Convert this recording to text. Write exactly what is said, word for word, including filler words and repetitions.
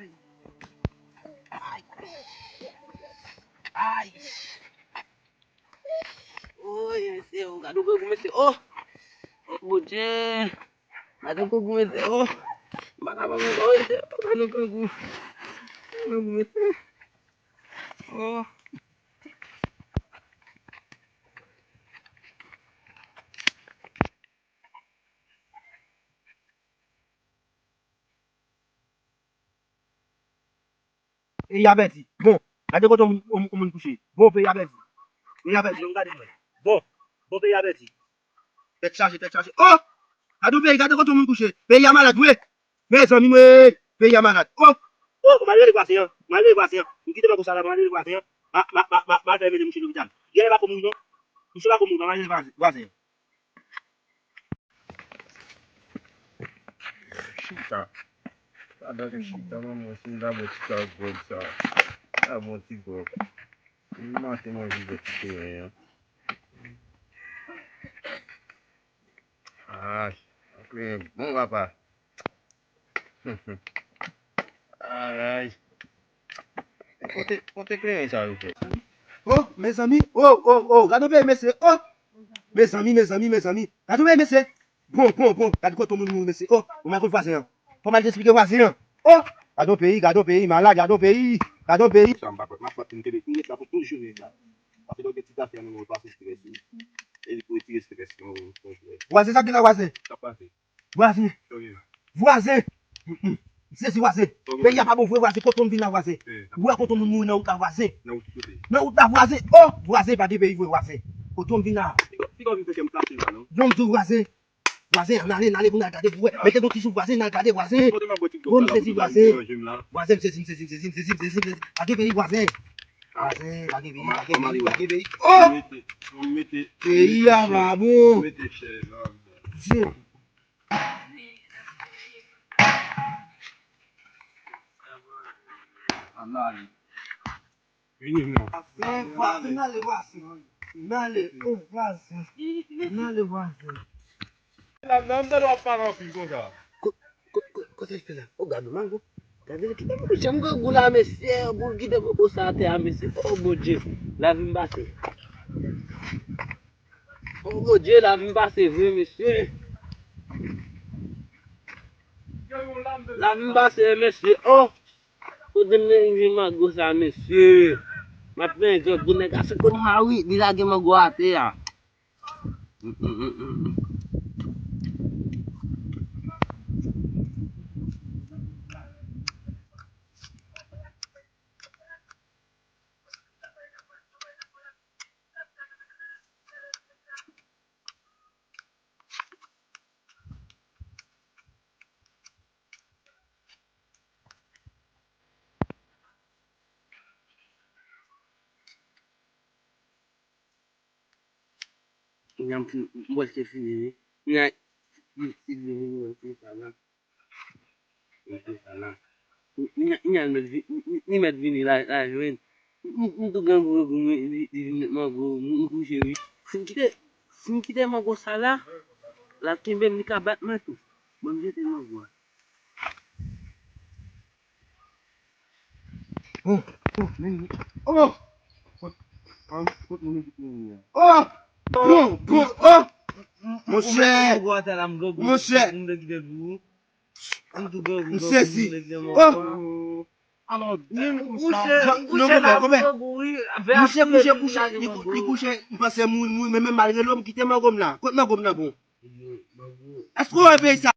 Ay. Ay. Oy, mesye, o, gade yon grangou, mesye. O! O, Bondye! Gade yon grangou, mesye. O! M pa kapab ankò, mesye. Gade yon grangou. Grangou, mesye. O! Peyi a pèdi. Bon, gade kote yon moun, yon moun kouche. Bon, peyi a pèdi. Peyi a pèdi, bon, gade mwen. Bon, bon, peyi a pèdi. Tèt chaje, tèt chaje. O! Gade yon peyi, gade kote yon moun kouche. Peyi a malad, wi. Mezanmi, mwen, peyi a malad. O! O, m al rele vwazen an. M al rele vwazen an. M kite mwen konsa la, m al rele vwazen an. Ma, ma, ma, ma, ma fè mennen mouche lopital. Genlè pa ko mouri, non. Mouche pa ko mouri, non, m al rele vwazen, vwazen an. Chita. Pandan ke chita, manman, si m ta bwè ti kal gwòg sa. Ta bon ti gwòg. M maten manje bò ti teren an. Ay, kleren bon papa. Ay. Kote, kote kleren sa yo fè? O, mezanmi, o, o, o, gade yon peyi, mesye, o. Mezanmi, mezanmi, mezanmi. Gade yon peyi, mesye. Bon, bon, bon, gade kote moun mouri, mesye. O, ou mal kote vwazen an. Fò m al esplike vwazen an. O, gade yon peyi, gade yon peyi, malad, gade yon peyi, gade yon peyi. Sa m pa kwè, m ap fòt, m te met, m met la pou tout jounen la. Paske lè w gen ti zafè nan men w, pase strès ou. E li pou retire strès nan yon jwè. Vwazen, sa k gen la, vwazen? Sa k pase? Vwazen. Sa w gen? Vwazen. Mm, mm. M sezi, vwazen. Sa w gen? Peyi a pa bon vre, vwazen. Kote w vin la, vwazen? Eh. Ou wè kote moun mouri nan wout la, vwazen? Nan wout kote? Nan wout la, vwazen. O, vwazen, pa gen peyi vre, vwazen. Kote w vin la? Piga, piga w vin fè kè m plase la, non? Non, m di w, vwazen. Vwazen, n ale, n ale pou n al gade pou wè. Mete yon ti sou vwazen, n al gade vwazen. Bon, m sezi vwazen. Vwazen, m sezi, m sezi, m sezi, m sezi, m sezi, m sezi. Lage peyi vwazen. Vwazen, lage peyi, lage peyi, lage peyi. O! Peyi a pa bon. Dye. Vini, vini. Vwazen, vwazen, n ale, vwazen. N ale, o, vwazen. N ale, vwazen. La, nan, m tande w ap pale anpil konsa. Ko-, ko-, ko-, kote l fè la? O, gade mango. Gade l kite mango, janm grangou la, mesye. Pou l kite mango sa atè a, mesye. O, Bondye. Lavi m pase. O, Bondye, lavi m pase vre, mesye. Lavi m pase, mesye. O! Kote m te jwenn mango sa, mesye? M ap plenyen grangou nèg a sou kote m a wi, li lage mango atè a. Nya m fin, m prèske fini, wi. Nya, m fin fini, wi, m fin sa la. M fin sa la. Nya, nya l mèt vi-, li, li mèt vini la, la jwenn. M, m, m tou grangou, grangou, li, li vin met mango, m, m kouche, wi. Si m kite, si m kite mango sa la, l ap kenbe m, li ka bat mwen tou. Bon, m jete mango a. Oh, oh, men, oh! Kot, kot, kot moun ki te ye a? Oh! Bon, bon, oh! Monchè! Monchè! M sezi! Oh! Alò, menm ou sa. Monchè, kouche la, grangou, wi. Monchè, kouche, kouche, li, li kouche, m panse mouri, mouri, men, men malgre l, m kite mango m la. Kot mango m nan bon? Èske w wè peyi sa?